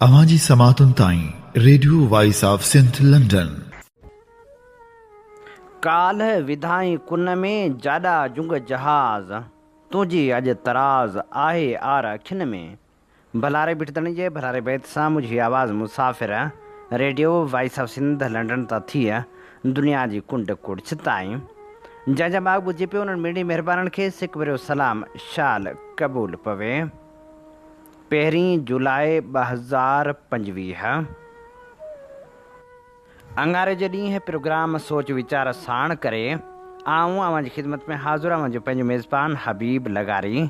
اوهان جي سماعتن تائين radio voice of Sindh London. ڪالهه وڌائين ڪن ۾ جاڏا جنگ جهاز، تنهنجي اڄ طراز آهي آر اکين ۾. ڀلاري ڀٽ ڌڻي جي ڀلاري بيت سان منهنجي آواز مسافر radio voice of Sindh London تان ٿي دنيا جي ڪنڊ ڪڙڇ تائين جنهن جا ماڳ ٻڌجي پيو انهن مڙني مهربانن کي سڪ ڀريو سلام شال قبول پوي. پهرين جولاء 2025 اڱاري جي ڏينهن پروگرام سوچ ويچار ساڻ ڪري آئون اوهان جي خدمت ۾ حاضر اوهان جو پنهنجو ميزبان حبيب لغاري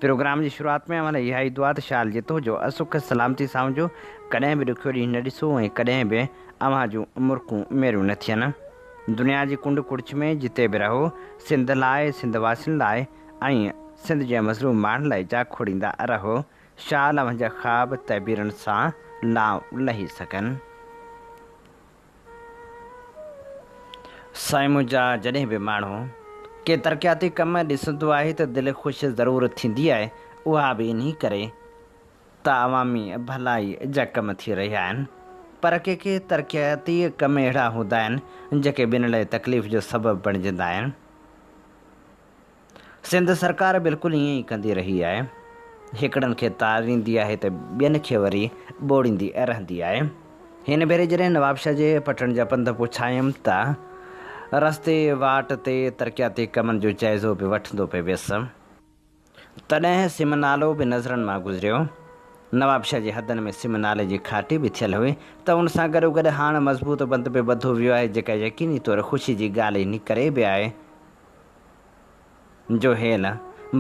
پروگرام جي شروعات ۾ اوهان لاء اها ئي دعا ته شال جتو جو سک سلامتي سان هجو ڪڏهن به ڏکيو ڏينهن نه ڏسو ۽ ڪڏهن به اوهان جون مرڪون ميريون نه ٿين دنيا جي ڪنڊ ڪڙڇ ۾ جتي به رهو سنڌ لاء سنڌ واسين لاء ۽ سنڌ جي مظلوم ماڻهن لاء جاکوڙيندا رهو، شال اوهان جا خواب تعبيرن سان لانء لهي سگهن. سائين منهنجا جڏهن به ماڻهو ڪي ترقياتي ڪم ڏسندو آهي ته دل خوش ضرور ٿيندي آهي اها به انهي ڪري ته عوامي ڀلائي جا ڪم ٿي رهيا آهن پر ڪي ڪي ترقياتي ڪم اهڙا هوندا آهن جيڪي ٻين لاء تڪليف جو سبب بڻجندا آهن. سنڌ سرڪار بلڪل ائين ئي ڪندي رهي آهي. هڪڙن کي تاريندي آهي ته ٻين کي وري ٻوڙيندي رهندي آهي. هن ڀيري جڏهن نوابشاهه جي پٽڻ جا پنڌ پڇايم ته رستي واٽ تي ترقياتي ڪمن جو جائزو به وٺندو پئي ويس. تڏهن سم نالو به نظرن مان گذريو. نوابشاهه جي حدن ۾ سم نالي جي کاٽي به ٿيل هئي ته ان سان گڏوگڏ هاڻ مضبوط بند به ٻڌو ويو آهي جيڪا يقيني طور خوشي جي ڳالهه انهي ڪري به آهي جو هيل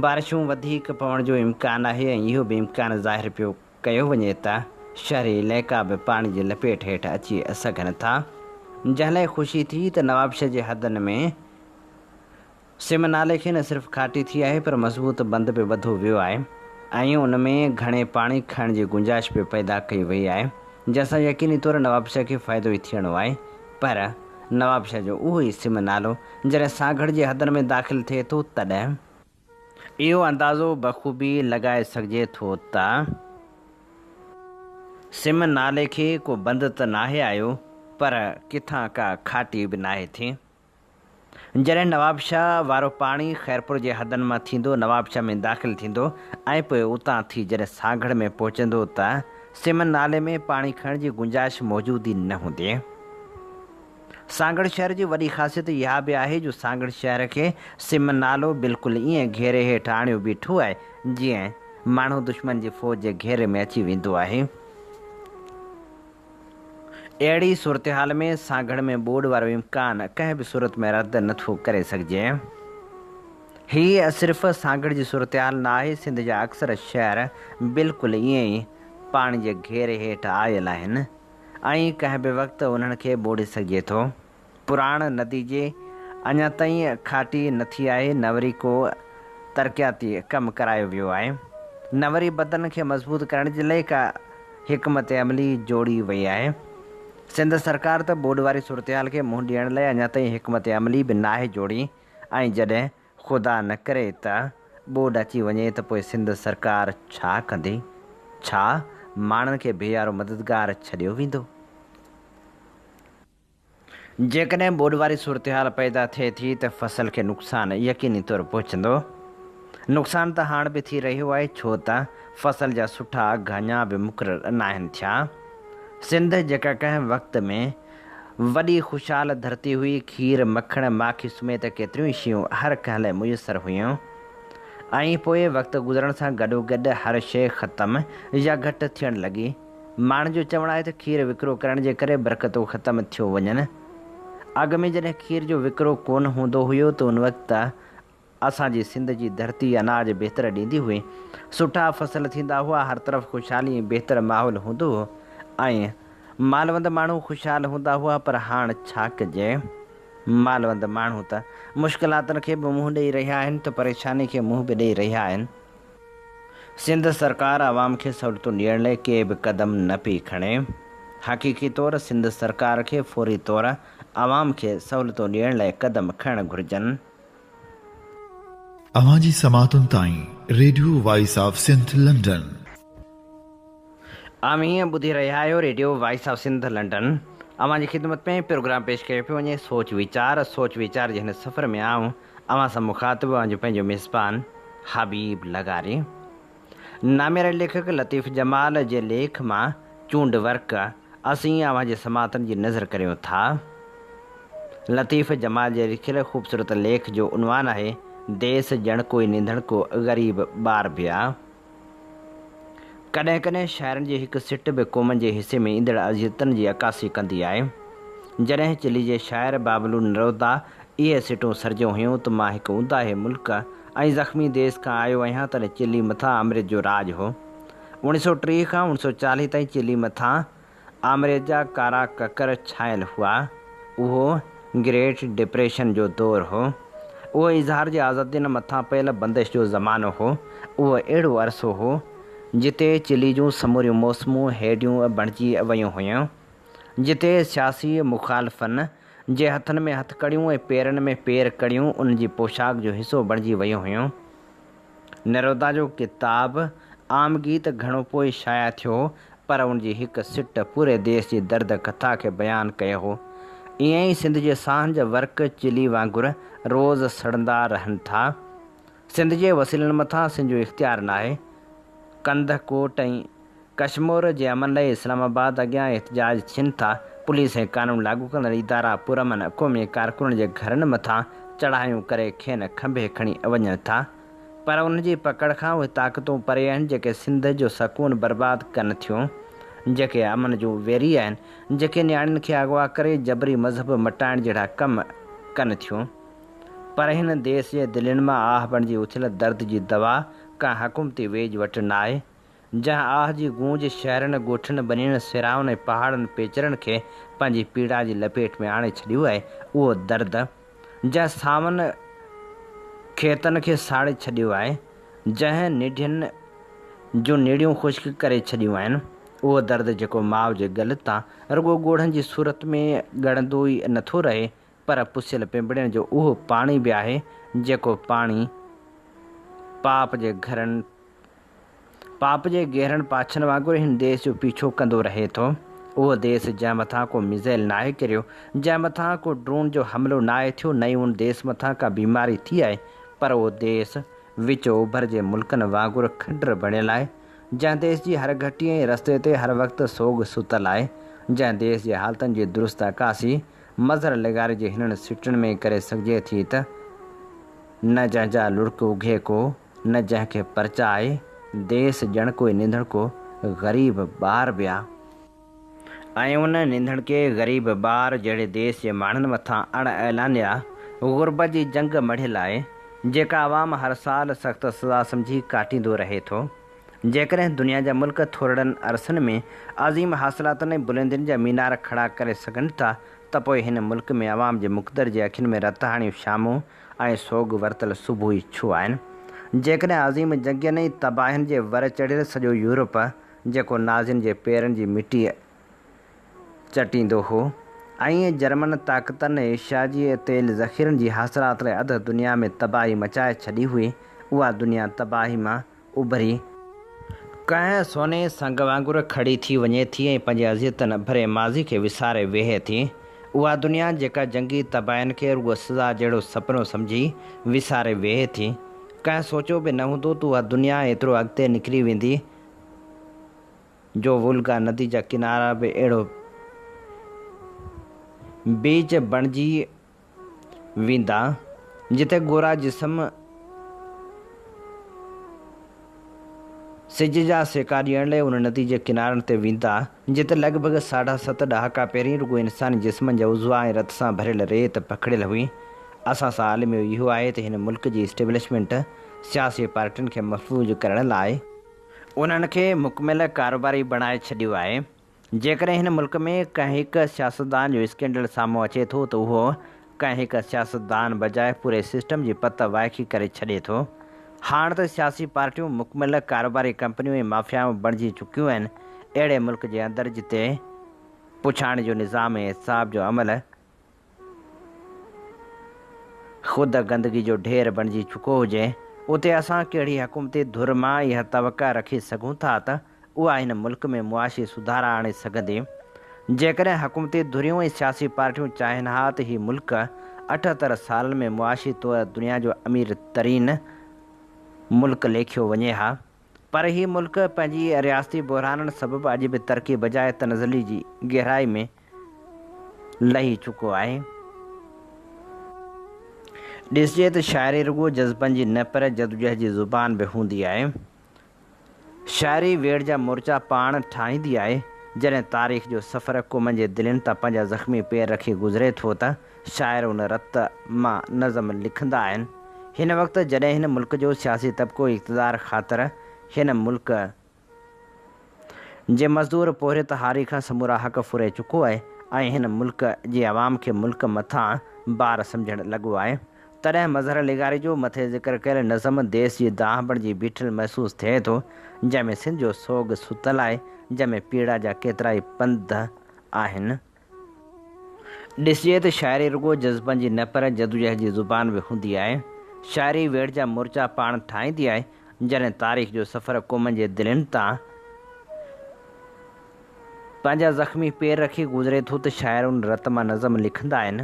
بارشون وڌيڪ پوڻ جو امڪان آهي ۽ اهو به امڪان ظاهر پيو ڪيو وڃي ته شهري علائقا به پاڻي جي لپيٽ هيٺ اچي سگهن ٿا. جنهن لاء خوشي ٿي ته نوابشاهه جي حدن ۾ سم نالي کي نه صرف کاٽي ٿي آهي پر مضبوط بند به ٻڌو ويو آهي ۽ ان ۾ گهڻي پاڻي کڻڻ جي گنجائش به پيدا ڪئي وئي آهي جنهن سان يقيني طور نوابشاهه کي فائدو ئي ٿيڻو آهي پر نوابشاهه جو اهو ئي سم نالو جڏهن سانگهڙ جي حدن ۾ داخل ٿئي ٿو تڏهن اهو اندازو بخوبي لڳائي سگهجي ٿو ته سم نالي کي ڪو بند ته ناهي آيو پر ڪٿان ڪا کاٽي به ناهي ٿي. جڏهن نوابشاهه وارو پاڻي خيرپور جي حدن مان ٿيندو نوابشاهه ۾ داخل ٿيندو ۽ پوء اتان ٿي جڏهن سانگهڙ ۾ پهچندو ته سم نالي ۾ پاڻي کڻڻ جي گنجائش موجود ئي نه هوندي. سانگهڙ شهر جي وڏي خاصيت اها به آهي جو سانگهڙ شهر کي سم نالو بلڪل ائين گهيري هيٺ آڻيو بيٺو آهي جيئن ماڻهو دشمن جي فوج جي گهيري ۾ اچي ويندو آهي. اهڙي صورتحال ۾ سانگهڙ ۾ ٻوڏ وارو امڪان ڪنهن به صورت ۾ رد نه ٿو ڪري سگهجي. هي صرف سانگهڙ جي صورتحال نه آهي، سنڌ جا اڪثر شهر بلڪل ائين ئي پاڻي جي گهيري هيٺ آيل آهن ۽ ڪنهن به وقت انهن کي ٻوڙي سگهجي ٿو. پراڻ ندي جي اڃا تائين کاٽي نه ٿي آهي نه وري ڪو ترقياتي ڪم ڪرايو ويو آهي نه وري بدن کي مضبوط ڪرڻ جي لئي ڪا حڪمت عملي جوڙي وئي آهي. سنڌ سرڪار ته ٻوڏ واري صورتحال کي منهن ڏيڻ لئي اڃا تائين حڪمت عملي به ناهي جوڙي ۽ جڏهن خدا نه ڪري ته ٻوڏ اچي وڃي ته پوء سنڌ سرڪار ڇا ڪندي؟ ڇا ماڻهن کي بي يارو مددگار ڇڏيو ويندو؟ جيڪڏهن ٻوڏ واري صورتحال پيدا ٿئي ٿي ته فصل کي نقصان يقيني طور پهچندو. نقصان ته هاڻ به ٿي رهيو آهي ڇو ته فصل جا سٺا اگهه اڃا به مقرر ناهن ٿيا. سنڌ جيڪا ڪنهن وقت ۾ وڏي خوشحال ڌرتي هئي، کير، مکڻ، ماکي سميت ڪيتريون ئي شيون هر ڪنهن لاء ميسر هيون ۽ پوء وقت گذرڻ سان گڏوگڏ هر شيء ختم يا گهٽ ٿيڻ لڳي. ماڻهن جو چوڻ آهي ته کير وڪرو ڪرڻ جي ڪري برڪتون ختم ٿيو وڃن. اڳ ۾ جڏهن کير جو وڪرو ڪونه هوندو هيو ته ان وقت اسان جي سنڌ جي ڌرتي اناج بهتر ڏيندي هئي. سٺا فصل ٿيندا هئا، هر طرف خوشحالي ۽ بهتر ماحول هوندو هو ۽ مالوند ماڻهو خوشحال هوندا هئا پر هاڻ ڇا ڪجي؟ مالوند ماڻهو ته مشڪلاتن کي به منهن ڏئي رهيا آهن ته پريشاني کي منهن به ڏئي رهيا آهن. سنڌ سرڪار عوام کي سهولتون ڏيڻ لاء ڪي به قدم نه پئي کڻي. حقيقي طور سنڌ سرڪار کي فوري طور عوام کي سهولتون ڏيڻ لاء قدم کڻڻ گهرجن. اوهان جي سماعتن تائين radio voice of Sindh London. اوهين ٻڌي رهيا آهيو radio voice of Sindh London. اوهان جي خدمت ۾ پروگرام پيش ڪيو پيو وڃي سوچ ويچار. سوچ ويچار جي هن سفر ۾ آئون اوهان سان مخاطب اوهان جو پنهنجو ميزبان حبيب لغاري. نامياري ليکڪ لطيف جمال جي ليک مان چونڊ ورق اسين اوهان جي سماعتن جي نذر ڪريون ٿا. لطيف جمال جي لکيل خوبصورت ليک جو عنوان آهي ديس ڄڻ ڪوئي ننڌڻڪو غريب ٻار به آ. ڪڏهن ڪڏهن شاعرن جي هڪ سٽ به قومن جي حصي ۾ ايندڙ اذيتن جي عڪاسي ڪندي آهي. جڏهن چلي جي شاعر بابلو نرودا اهي سٽون سرجيون هيون ته مان هڪ اونداهي ملڪ ۽ زخمي ديس کان آيو آهيان تڏهن چلي مٿان آمريت جو راڄ هو. 1930 کان 1940 تائين چلي مٿان آمريت جا ڪارا ڪڪر ڇانيل هئا. اهو گريٽ ڊپريشن جو دور هو. اهو اظهار جي آزادين مٿان پيل بندش جو زمانو هو. اهو اهڙو عرصو هو، جتي چلي جون سموريون موسمون هيڊيون بڻجي ويون هيون. جتي سياسي مخالفن جي هٿن ۾ هٿڪڙيون ۽ پيرن ۾ پير ڪڙيون انهن جي پوشاڪ جو حصو بڻجي ويون هيون. نرودا جو ڪتاب عام گيت گهڻو پوء شايع ٿيو هو، پر ان جي هڪ سٽ پوري ديس جي درد ڪٿا کي بيان ڪيو هو. ائين ئي سنڌ جي ساهن جا ورق چلي وانگر روز سڙندا رهن ٿا. سنڌ جي وسيلن مٿان سنڌ جو اختيار ناهي. ڪنڌ ڪوٽ ۽ ڪشمور جي امن لئه اسلام آباد اڳيان احتجاج ٿين ٿا، پوليس ۽ قانون لاڳو ڪندڙ ادارا پرامن قومي ڪارڪنن جي گهرن مٿان چڙهايون ڪري کين کنڀي کڻي وڃن ٿا پر انهن جي پڪڙ کان اهي طاقتون پري آهن جيڪي سنڌ جو سڪون برباد ڪن ٿيون، جيڪي امن جون ويري آهن، جيڪي نياڻين کي اغوا ڪري جبري مذهب مٽائڻ جهڙا ڪم ڪن ٿيون. پر هن ديس جي دلين مان آهه بڻجي اٿيل درد جي دوا ڪا حڪومتي ويڄ وٽ ناهي. جنهن آهه جي گونج شهرن، ڳوٺن، ٻنين، صحرائن ۽ پهاڙن پيچرن کي پنهنجي پيڙا جي لپيٽ ۾ آڻي ڇڏيو آهي، اهو درد، جنهن ساون کيتن کي ساڙي ڇڏيو آهي، جنهن نڍين جون نڙيون خشڪ ڪري ڇڏيون آهن، اهو درد جيڪو ماء جي ڳل تان رڳو ڳوڙهن جي صورت ۾ ڳڙندو ئي نٿو رهي، پر پسيل پنبڻين جو اهو پاڻي به آهي، جيڪو پاڻي پاپ جي گهرن پاپ جي گهرن پاڇن وانگر هن ديس جو پيڇو ڪندو رهي ٿو. اهو ديس جنهن مٿان ڪو ميزائل ناهي ڪريو، جنهن مٿان ڪو ڊرون جو حملو ناهي ٿيو، نه ئي ان ديس مٿان ڪا بيماري ٿي آهي، پر اهو ديس وچ اوڀر جي ملڪن وانگر کنڊر بڻيل آهي، جنهن ديس جي هر گهٽي ۽ رستي تي هر وقت سوڳ ستل آهي، جنهن ديس جي حالتن جي درست عڪاسي مظهر لغاري جي هنن سٽن ۾ ڪري سگهجي ٿي ته، نه جنهن جا لڙڪ اگهي ڪو. نه جنهن کي پرچائي، ديس ڄڻ ڪوئي ننڌڻڪو غريب ٻار به آ. ۽ ان ننڌڻڪي غريب ٻار جهڙي ديس جي ماڻهن مٿان اڻ اعلانيه غربت جي جنگ مڙهيل آهي، جيڪا عوام هر سال سخت سزا سمجهي ڪاٽيندو رهي ٿو. جيڪڏهن دنيا جا ملڪ ٿورڙن عرصن ۾ عظيم حاصلاتن ۽ بلندين جا مينار کڙا ڪري سگهن ٿا ته پوء هن ملڪ ۾ عوام جي مقدر جي اکين ۾ رت هاڻيون شامون ۽ سوڳ ورتل صبح ئي ڇو آهن؟ جيڪڏهن عظيم جنگين ۽ تباهين جي ور چڙهيل سڄو يورپ، جيڪو نازين جي پيرن جي مٽي چٽيندو هو ۽ جرمن طاقتن ايشيا جي تيل ذخيرن جي حاصلات لاء اڌ دنيا ۾ تباهي مچائي ڇڏي هئي، اها دنيا تباهي مان اڀري، ڪنهن سوني سنگ وانگر کڙي ٿي وڃي ٿي ۽ پنهنجي اذيتن ڀري ماضي کي وساري ويهي ٿي. اها دنيا جيڪا جنگي تباهين کي رڳو سزا جهڙو سپنو سمجهي وساري ويهي ٿي. ڪنهن سوچيو به نه هوندو ته اها دنيا ايترو اڳتي نڪري ويندي جو وولگا ندي جا ڪنارا به اهڙو بيچ بڻجي ويندا، جتي گورا جسم سج جا سيڪا ڏيڻ لئه ان ندي جي ڪنارن تي ويندا، جتي لڳ ڀڳ ساڍا ست ڏهاڪا پهرين رڳو انساني جسمن جا عضوا ۽ رت سان ڀريل ريت پکڙيل هئي. اسان سان الميو اهو آهي ته هن ملڪ جي اسٽيبلشمينٽ سياسي پارٽين کي مفلوج ڪرڻ لاء انهن کي مڪمل ڪاروباري بڻائي ڇڏيو آهي. جيڪڏهن هن ملڪ ۾ ڪنهن هڪ سياستدان جو اسڪينڊل سامهون اچي ٿو ته اهو ڪنهن هڪ سياستدان بجاء پوري سسٽم جي پت وائکي ڪري ڇڏي ٿو. هاڻ ته سياسي پارٽيون مڪمل ڪاروباري ڪمپنيون ۽ مافيائون بڻجي چڪيون آهن. اهڙي ملڪ جي اندر جتي پڇاڻي جو نظام ۽ احتساب جو عمل خود گندگي جو ڍير بڻجي چڪو هجي، اتي اسان ڪهڙي حڪومتي ڌر مان اها توقع رکي سگهون ٿا ته اها هن ملڪ ۾ معاشي سڌارا آڻي سگهندي. جيڪڏهن حڪومتي ڌريون ۽ سياسي پارٽيون چاهين ها ته هي ملڪ 78 سالن ۾ معاشي طور دنيا جو امير ترين ملڪ ليکيو وڃي ها. پر هي ملڪ پنهنجي رياستي بحرانن سبب اڄ به ترقي بجاء تنزلي جي گهرائي ۾ لهي چڪو آهي. ڏسجي ته شاعري رڳو جذبن جي نه پر جدوجهد جي زبان به هوندي آهي. شاعري ويڙهه جا مورچا پاڻ ٺاهيندي آهي. جڏهن تاريخ جو سفر قومن جي دلين تان پنهنجا زخمي پير رکي گذري ٿو ته شاعر ان رت مان نظم لکندا آهن. هن وقت جڏهن هن ملڪ جو سياسي طبقو اقتدار خاطر هن ملڪ جي مزدور پورهيت هاري کان سمورا حق ڦري چڪو آهي ۽ هن ملڪ جي عوام کي ملڪ مٿان بار سمجهڻ لڳو آهي تڏهن مظهر لغاري جو مٿي ذڪر ڪيل نظم ديس جي دانهن بڻجي بيٺل محسوس ٿئي ٿو جنهن ۾ سنڌ جو سوڳ ستل آهي جنهن ۾ پيڙا جا ڪيترائي پنڌ آهن. ڏسجي ته شاعري رڳو جذبن جي نه پر جدوجهد جي زبان به هوندي آهي. شاعري ويڙهه جا مورچا پاڻ ٺاهيندي آهي. جڏهن تاريخ جو سفر قومن جي دلين تان پنهنجا زخمي پير رکي گذري ٿو ته شاعر ان رت مان نظم لکندا آهن.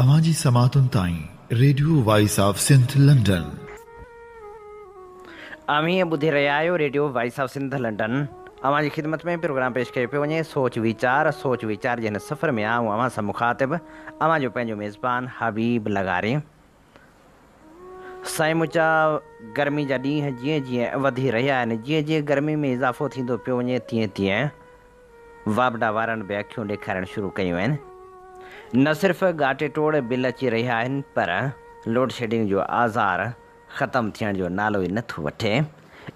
اوهان جي سماعتن تائين radio voice of Sindh London. اوهين ٻڌي رهيا آهيو radio voice of Sindh London. اوهان جي خدمت ۾ پروگرام پيش ڪيو پيو وڃي سوچ ويچار سوچ ويچار جي هن سفر ۾ آئون اوهان سان مخاطب اوهان جو پنهنجو ميزبان حبيب لغاري. سائين منهنجا گرمي جا ڏينهن جيئن جيئن وڌي رهيا آهن جيئن جيئن گرمي ۾ اضافو ٿيندو پيو وڃي تيئن تيئن واپڊا وارن به اکيون ڏيکارڻ شروع ڪيون آهن. نه صرف ڳاٽي ٽوڙ بل اچي رهيا آهن پر لوڊشيڊنگ جو آزار ختم ٿيڻ جو نالو ئي نه ٿو وٺي.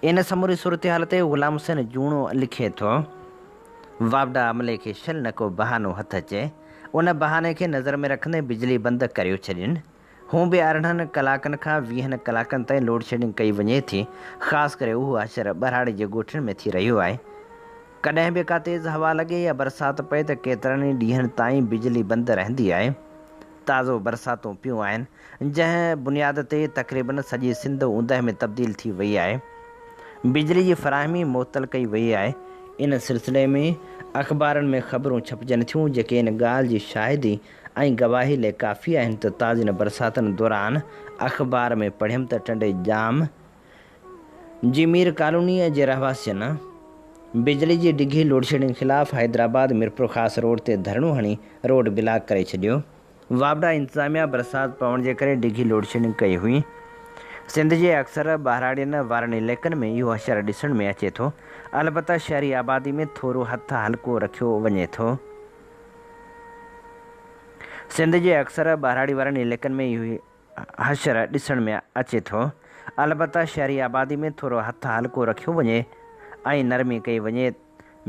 ان سموري صورتحال تي غلام حسين جوڻو لکي ٿو، واپڊا عملي کي شل نه ڪو بهانو هٿ اچي. ان بهاني کي نظر ۾ رکندي بجلي بند ڪريو ڇڏين. هون به 18 ڪلاڪن کان 20 ڪلاڪن تائين لوڊشيڊنگ ڪئي وڃي ٿي، خاص ڪري اهو حشر ٻهراڙي جي ڳوٺن ۾ ٿي رهيو آهي. ڪڏهن به ڪا تيز هوا لڳي يا برسات پئي ته ڪيترن ئي ڏينهن تائين بجلي بند رهندي آهي. تازو برساتون پيون آهن، جنهن بنياد تي تقريبن سڄي سنڌ اوندهه ۾ تبديل ٿي وئي آهي. بجلي جي فراهمي معطل ڪئي وئي آهي. ان سلسلي ۾ اخبارن ۾ خبرون ڇپجن ٿيون، جيڪي ان ڳالهه جي شاهدي ۽ گواهي لئه ڪافي آهن ته تازين برساتن دوران اخبار ۾ پڙهيم ته ٽنڊي ڄام جي مير ڪالونيء جي رهواسين بجلي جي ڊگهي لوڊشيڊنگ خلاف حيدرآباد ميرپورخاص روڊ تي ڌرڻو هڻي روڊ بلاڪ ڪري ڇڏيو. واپڊا انتظاميا برسات پوڻ جي ڪري ڊگهي لوڊشيڊنگ ڪئي هئي. سنڌ جي اڪثر ٻهراڙين وارن علائقن ۾ اهو حشر ڏسڻ ۾ اچي ٿو. البته شهري آبادي ۾ ٿورو هٿ هلڪو رکيو وڃي ٿو. سنڌ جي اڪثر ٻهراڙي وارن علائقن ۾ اهو حشر ڏسڻ ۾ اچي ٿو. البته شهري آبادي ۾ ٿورو هٿ هلڪو رکيو وڃي ۽ نرمي ڪئي وڃي.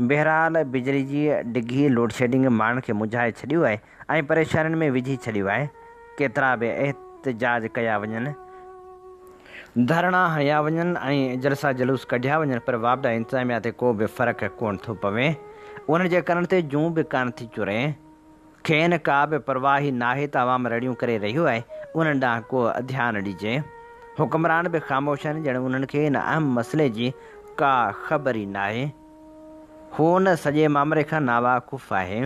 بهرحال بجلي جي ڊگهي لوڊشيڊنگ ماڻهن کي منجهائي ڇڏيو آهي ۽ پريشانين ۾ وجهي ڇڏيو آهي. ڪيترا به احتجاج ڪيا وڃن، ڌرڻا هنيا وڃن ۽ جلسا جلوس ڪڍيا وڃن پر واپڊا انتظاميا تي ڪو به فرق ڪونه ٿو پوي. انهن جي ڪنن تي جون به ڪانه ٿي چري. کين ڪا به پرواهه ئي ناهي ته عوام رڙيون ڪري رهيو آهي، انهن ڏانهن ڪو ڌيان ڏجي. حڪمران به خاموش آهن ڄڻ انهن کي ان اهم مسئلي جي ڪا خبر ئي ناهي. هو ان سڄي مامري کان ناواقف آهي.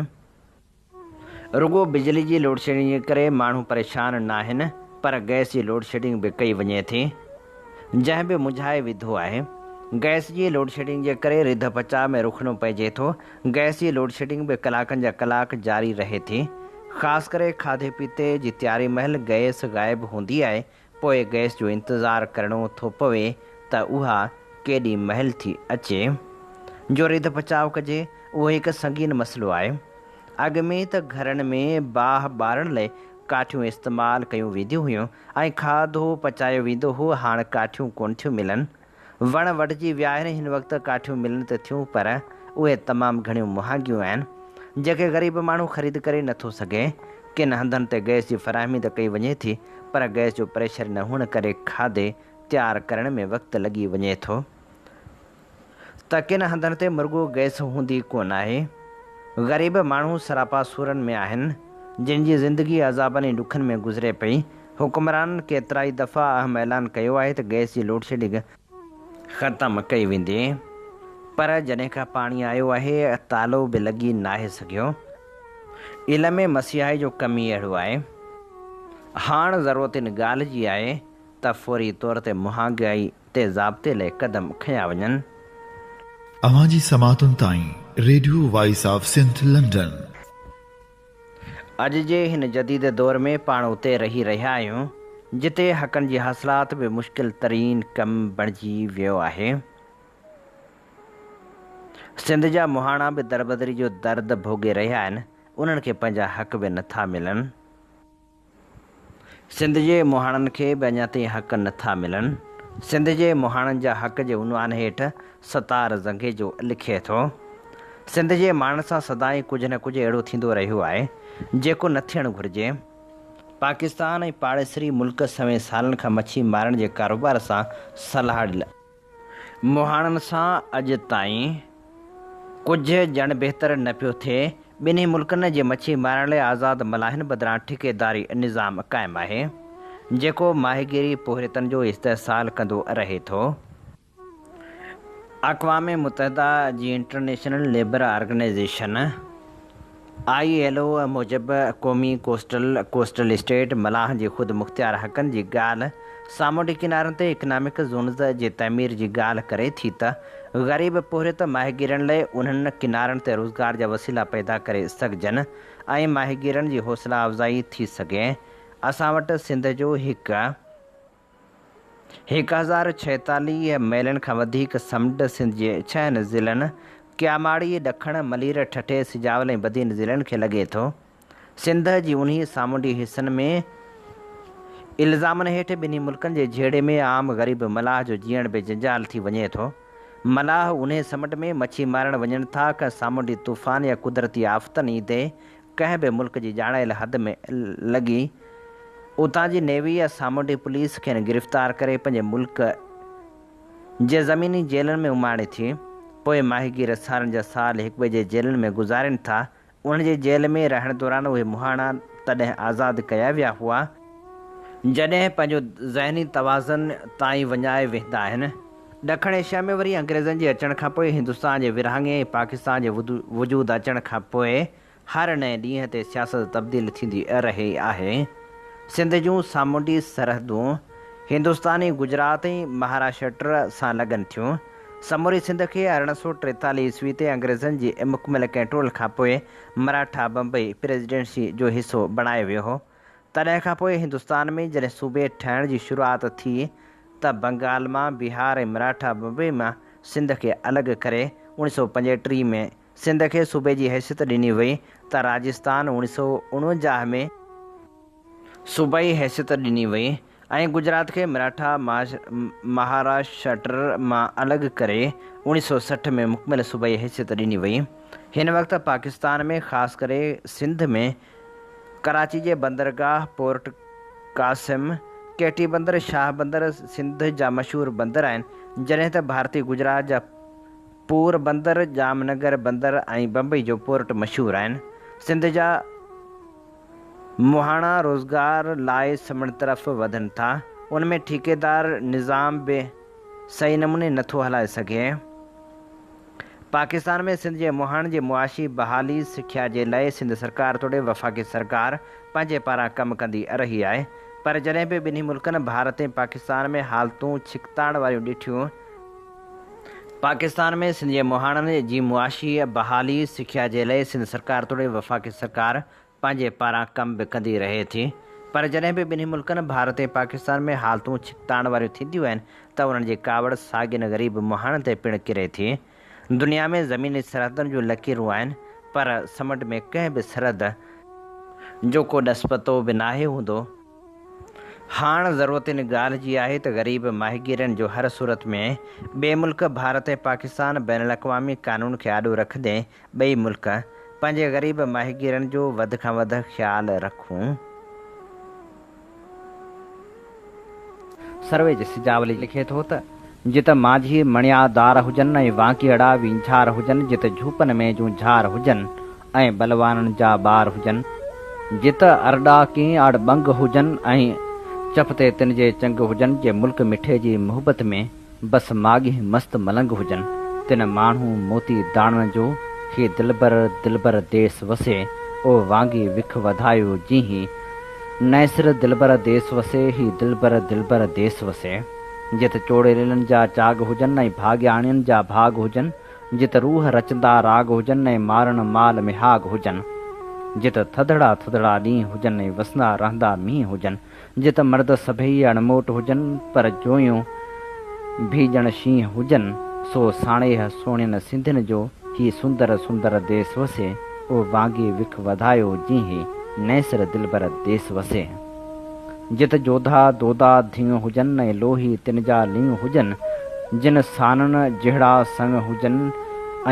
رڳو بجلي جي لوڊشيڊنگ جي ڪري ماڻهو پريشان ناهن پر گئس جي لوڊشيڊنگ به ڪئي وڃي ٿي جنهن به منجهائي وڌو آهي. گئس جي لوڊشيڊنگ جي ڪري رڌ پچاء ۾ رخنو پئجي ٿو. گئس جي لوڊشيڊنگ به ڪلاڪن جا ڪلاڪ جاري رهي ٿي. خاص ڪري کاڌي پيتي جي تياري مهل گئس غائب هوندي آهي پوء گئس جو انتظار ڪرڻو ٿو پوي ته اها ڪيڏي مهل ٿي اچي جو رڌ پچاء ڪجي، اهو هڪ سنگين مسئلو آهي. اڳ ۾ ته گهرن ۾ باهه ٻارڻ لئه ڪاٺيون استعمال ڪيون وينديون هيون ۽ کاڌو پچايو ويندو هو، هاڻ ڪاٺيون ڪونه ٿيون ملن. وڻ وڍجي ويا آهن، هن وقت ڪاٺيون ملن ته ٿيون پر اهي تمام گهڻيون مهانگيون آهن، جيڪي غريب ماڻهو خريد ڪري نه ٿو سگهي. ڪن هنڌن تي گئس جي فراهمي ته ڪئي وڃي ٿي پر گئس جو پريشر نه هئڻ ڪري کاڌي تيار ڪرڻ ۾ وقت لڳي وڃي ٿو ته ڪن هنڌن تي مرڳو گئس هوندي ڪونه آهي. غريب ماڻهو سراپا سورن ۾ آهن، جن جي زندگي عذابن ۽ ڏکن ۾ گذري پئي. حڪمرانن ڪيترائي دفعا اهم اعلان ڪيو آهي ته گئس جي لوڊشيڊنگ. ختم ڪئي ويندي. پر جڏهن کان پاڻي آيو آهي، تالو به لڳي ناهي سگهيو. علم مسيحائي جو ڪم ئي اهڙو آهي. هاڻ ضرورت ان ڳالهه جي آهي ته فوري طور تي مهانگائي تي ضابطي لئه قدم کنيا وڃن. اوهان جي سماعتن تائين radio voice of Sindh London. اڄ جي هن جديد دور ۾ پاڻ اتي رهي رهيا آهيون، جتي حقن جي حاصلات به مشڪل ترين ڪم بڻجي ويو آهي. سنڌ جا مهاڻا به دربدري جو درد ڀوڳي رهيا آهن، انهن کي پنهنجا حق به نٿا ملن. سنڌ جي مهاڻن کي به اڃا تائين حق نٿا ملن. سنڌ جي مهاڻن جا حق جي عنوان هيٺ ستار زنگيجو لکي ٿو، سنڌ جي ماڻهن سان سدائين ڪجهه نه ڪجهه اهڙو ٿيندو رهيو آهي، جيڪو نه ٿيڻ گهرجي. پاڪستان ۽ پاڙيسري ملڪ سوين سالن کان مڇي مارڻ جي ڪاروبار سان سلهاڙيل. مهاڻن سان اڄ تائين ڪجهه ڄڻ بهتر نه پيو ٿئي. ٻنهي ملڪن جي مڇي مارڻ لاء آزاد ملاحن بدران ٺيڪيداري نظام قائم آهي، جيڪو ماهيگيري پورهيتن جو استحصال ڪندو رهي ٿو. اقوام متحده جي international labour organization, I L O, موجب قومي ڪوسٽل، Coastal State، ملاحن جي خود مختيار حقن جي ڳالهه سامونڊي ڪنارن تي اڪنامڪ زونز جي تعمير جي ڳالهه ڪري ٿي ته غريب پورهيت ماهيگيرن لئه انهن ڪنارن تي روزگار جا وسيلا پيدا ڪري سگهجن ۽ ماهيگيرن جي حوصلا افزائي ٿي سگهي اسان وٽ سنڌ جو هڪ 1046 ميلن کان وڌيڪ سمنڊ سنڌ جي ڇهن ضلعن ڪياماڙي، ڏکڻ، ملير، ٺٽي، سجاول ۽ بدين ضلعن کي لڳي ٿو. سنڌ جي انهي سامونڊي حصن ۾ الزامن هيٺ ٻنهي ملڪن جي جهيڙي ۾ عام غريب ملاح جو جيئڻ به جنجال ٿي وڃي ٿو. ملاح انهي سمنڊ ۾ مڇي مارڻ وڃن ٿا ڪنهن سامونڊي طوفان يا قدرتي آفتن ايندي ڪنهن به ملڪ جي ڄاڻايل حد ۾ لڳي اتان جي نيوي يا سامونڊي پوليس کين گرفتار ڪري پنهنجي ملڪ جي زميني جيلن ۾ اماڻي ٿي. پوء ماهيگير سالن جا سال هڪٻئي جي جيلن ۾ گذارين ٿا. انهن جي جيل ۾ رهڻ دوران اهي مهاڻا تڏهن آزاد ڪيا ويا هئا، جڏهن پنهنجو ذهني توازن تائين وڃائي ويهندا آهن. ڏکڻ ايشيا ۾ وري انگريزن جي اچڻ کانپوء هندستان جي ورهاڱي ۽ پاڪستان جي وجود اچڻ کانپوء هر نئين ڏينهن تي سياست تبديل ٿيندي رهي آهي. سنڌ جون سامونڊي سرحدون هندستاني گجرات ۽ مهاراشٽر سان لڳن ٿيون. سموري سنڌ کي 1843 عيسوي تي انگريزن جي مڪمل ڪنٽرول کانپوء مراٺا بمبئي پريزيڊنسي جو حصو بڻايو ويو هو. تڏهن کان پوء هندستان ۾ جڏهن صوبي ٺهڻ جي شروعات ٿي ته بنگال مان بهار ۽ مراٺا بمبئي مان سنڌ کي الڳ ڪري 1935 ۾ سنڌ کي صوبي جي حيثيت ڏني وئي ته راجستان 1949 ۾ صوبائي حيثيت ڏني وئي ۽ گجرات کي مراٺا مهاراشٽر مان الڳ ڪري 1960 ۾ مڪمل صوبائي حيثيت ڏني وئي. هن وقت پاڪستان ۾ خاص ڪري سنڌ ۾ ڪراچي جي بندرگاهه پورٽ قاسم، ڪيٽي بندر، شاهه بندر سنڌ جا مشهور بندر آهن، جڏهن ته ڀارتي گجرات جا پور بندر، ڄام نگر بندر ۽ بمبئي جو پورٽ مشهور آهن. سنڌ جا مهاڻا روزگار لاء سمنڊ طرف وڌن ٿا، ان ۾ ٺيڪيدار نظام به صحيح نموني نٿو هلائي سگهي. پاڪستان ۾ سنڌ جي مهاڻن جي معاشي بحالي، سکيا جي لئه سنڌ سرڪار توڙي وفاقي سرڪار پنهنجي پاران ڪم ڪندي رهي آهي پر جڏهن به ٻنهي ملڪن ڀارت ۽ پاڪستان ۾ حالتون ڇڪتاڻ واريون ڏٺيون پاڪستان ۾ سنڌ جي مهاڻن جي معاشي بحالي، سکيا جي لئه سنڌ سرڪار توڙي وفاقي سرڪار پنهنجي پاران ڪم به ڪندي رهي ٿي پر جڏهن به ٻنهي ملڪن ڀارت ۽ پاڪستان ۾ حالتون ڇڪتاڻ واريون ٿينديون آهن ته انهن جي ڪاوڙ ساڳين غريب مهاڻن تي پڻ ڪري ٿي. دنيا ۾ زميني سرحدن جون لڪيرون آهن پر سمنڊ ۾ ڪنهن به سرحد جو ڪو ڏس پتو به ناهي هوندو. هاڻ ضرورت ان ڳالهه جي آهي ته غريب ماهيگيرن جو هر صورت ۾ ٻئي ملڪ ڀارت ۽ پاڪستان بين الاقوامي قانون کي آڏو رکندي ٻئي ملڪ پنهنجي غريب ماهيگيرن جو وڌ کان وڌ خيال رکون. سرويچ سجاولي لکي ٿو ته، جت مانجهي مڻيادار هجن ۽ وانڪيئڙا وينجهار هجن، جت جهوپن ۾ جونجهار هجن ۽ بلوانن جا ٻار هجن، جت ارڏا ڪين آڙٻنگ هجن ۽ چپ تي تن جي چنگ هجن، جي ملڪ مٺي جي محبت ۾. بس ماڳهين مست ملنگ هجن، تن ماڻهو موتي داڻن جو، هي دلبر دلبر ديس وسي، او وانگي وک وڌايو جينهين، نئين سر دلبر ديس وسي، هي دلبر دلبر ديس وسي. جت چوڙيلن جا چاڳ هجن ۽ ڀاڳياڻين جا ڀاڳ هجن، جت روح رچندا راڳ هجن ۽ مارڻ مال مهاڳ هجن، جت ٿڌڙا ٿڌڙا ڏينهن هجن ۽ وسندا رهندا مينهن هجن، جت مرد سڀيئي اڻموٽ هجن، پر جويون ڀي ڄڻ شينهن هجن، سو ساڻيهه سهڻين سنڌين جو هي سندر سندر ديس وسي، او وانگي وک وڌايو جينهي، نئين سر دلبر ديس وسي. جت جوڌا دودا ڌيون هجن ۽ لوهي تن جا ليون هجن، جن سانن جهڙا سڱ هجن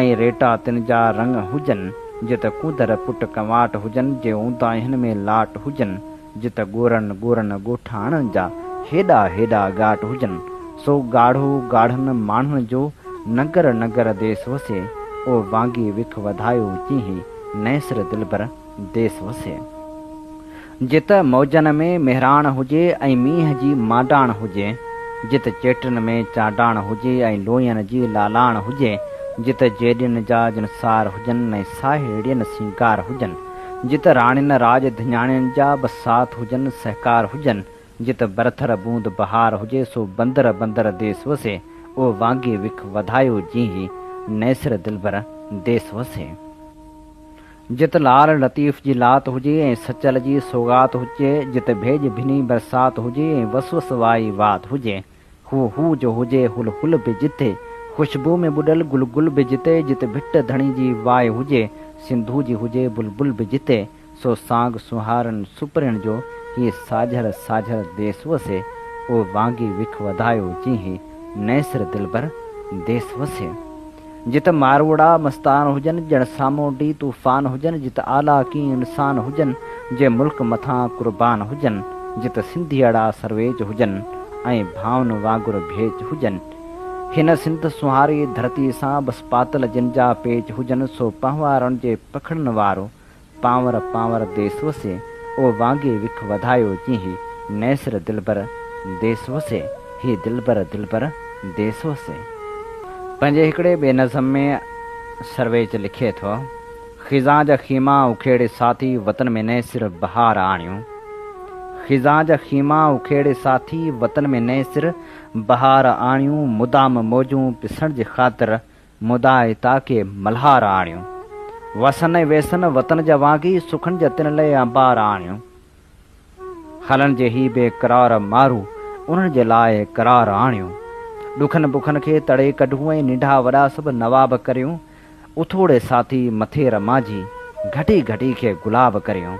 ۽ ريٽا تن جا رڱ هجن، جت ڪونڌر پٽ ڪنواٽ هجن، جي اونداهين ۾ لاٽ هجن، جت ڳورن ڳورن ڳوٺاڻن جا هيڏا هيڏا ڳاٽ هجن، سو ڳاڙهو ڳاڙهن ماڻهن جو ننگر ننگر ديس وسي، او وانگي وک وڌايو جينهي نئين سر دلبر ديس وسي. جت موجن ۾ مهراڻ هجي ۽ مينهن جي مانڊاڻ هجي، جت چيٽن ۾ چانڊاڻ هجي ۽ لوئين جي لالاڻ هجي، جت جيڏين جا جنسار هجن ۽ ساهيڙين سينگار هجن، جت راڻين راڄ ڌڃاڻين جا به ساٿ هجن سهڪار هجن، جت برٿر بوند بهار هجي سو بندر بندر ديس وسي، او وانگي وک وڌايو جينهي نيسر دلبر ديس وسي. جت لال لطيف جي لات هجي ۽ سچل جي سوغات هجي، جت ڀيڄ ڀني برسات هجي ۽ وس وس وائي وات هجي، هو هو جو هجي هل هل به جتي، خوشبو ۾ ٻڏل گل گل به جتي، جت ڀٽ ڌڻي جي وائي هجي، سنڌو جي هجي بلبل به جتي، سو سانگ سونهارن سپرين جو هي ساجهر ساجهر ديس وسي، او وانگي وک وڌايو جينهي نئين سر دلبر ديس وسي. جت ماروئڙا مستان هجن، ڄڻ سامونڊي طوفان هجن، جت اعليٰ ڪي انسان هجن، جي ملڪ مٿان قربان هجن، جت سنڌيئڙا سرويچ هجن ۽ ڀائن وانگر ڀيچ هجن. هن سنڌ سونهاري ڌرتي سان بس پاتل جن جا پيچ هجن، سو پنهوارن جي پکڙن وارو پانور پانور ديس وسي، او وانگي وک وڌايو جينهي نيسر دلبر ديس وسي، هي دلبر دلبر ديس وسي. پنهنجي هڪڙي ٻئي نظم ۾ سرويچ لکي ٿو، خزان جا خيما اکيڙي ساٿي وطن ۾ نئين سر بهار آڻيون. خزان جا خيما اکيڙي ساٿي وطن ۾ نئين سر بهار آڻيون، مدام موجون پسڻ جي خاطر مدائي تاڪي ملهار آڻيون. وسن ۽ ويسن وطن جا وانگي، سکن جا تن لئه انبار آڻيون. هلن جي هي بي قرار مارو، انهن جي لاء قرار آڻيون. ڏکن بکن کي تڙي ڪڍون ۽ ننڍا وڏا سڀ نواب ڪريون. اٿوڙي ساٿي مٿير مانجهي، گهٽي گهٽي کي گلاب ڪريون.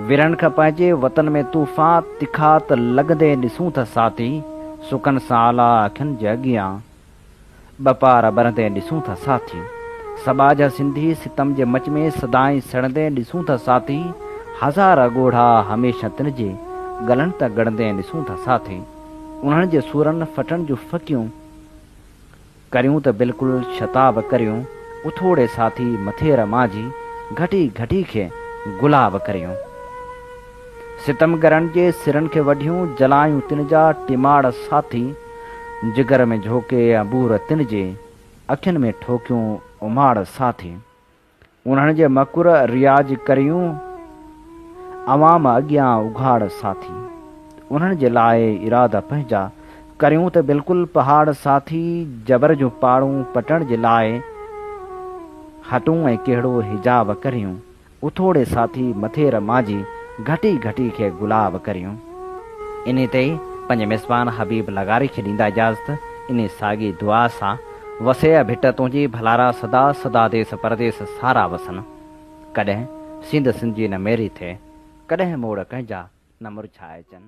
ورهن کان پنهنجي وطن ۾ طوفان، تکا ته لڳندي ڏسون ٿا ساٿي، سکن سان آلا اکين جي اڳيان. ٻه پار ٻرندي ڏسون ٿا ساٿي. سٻاجها سنڌي ستم جي مچ ۾ سدائين سڙندي ڏسون ٿا ساٿي. هزار ڳوڙها هميشه تن جي ڳلن تان ڳڙندي ڏسون ٿا ساٿي. انهن جي سورن ڦٽڻ جون ڦڪيون ڪريون ته بلڪل شتاب ڪريون. اٿوڙي ساٿي مٿير مانجهي گهٽي گهٽي کي گلاب ڪريون. ستمگرن جي سرن کي وڍيون جلايون تن جا ٽماڙ ساٿي. جگر ۾ جهوڪي عبور تن جي، اکين ۾ ٺوڪيون اماڙ ساٿي. انهن جي مڪر رياض ڪريون، عوام اڳيان اگهاڙ ساٿي. انهن جي لاء ارادا پنهنجا، ڪريون ته بلڪل پهاڙ ساٿي. جبر جون پاڙون پٽڻ جي لاء، هٽون ۽ ڪهڙو حجاب ڪريون. اٿوڙي ساٿي مٿير مانجهي گهٽي گهٽي کي گلاب ڪريون. انهي تي ئي پنهنجي ميزبان حبيب لغاري کي ڏيندا اجازت انهي ساڳي دعا سان وسيع ڀٽ تنهنجي ڀلارا سدا سدا ديس پرديس سارا وسن ڪڏهن سينڌ سنڌ جي نه ميري ٿئي ڪڏهن موڙ ڪنهن جا نه مرجهائجن.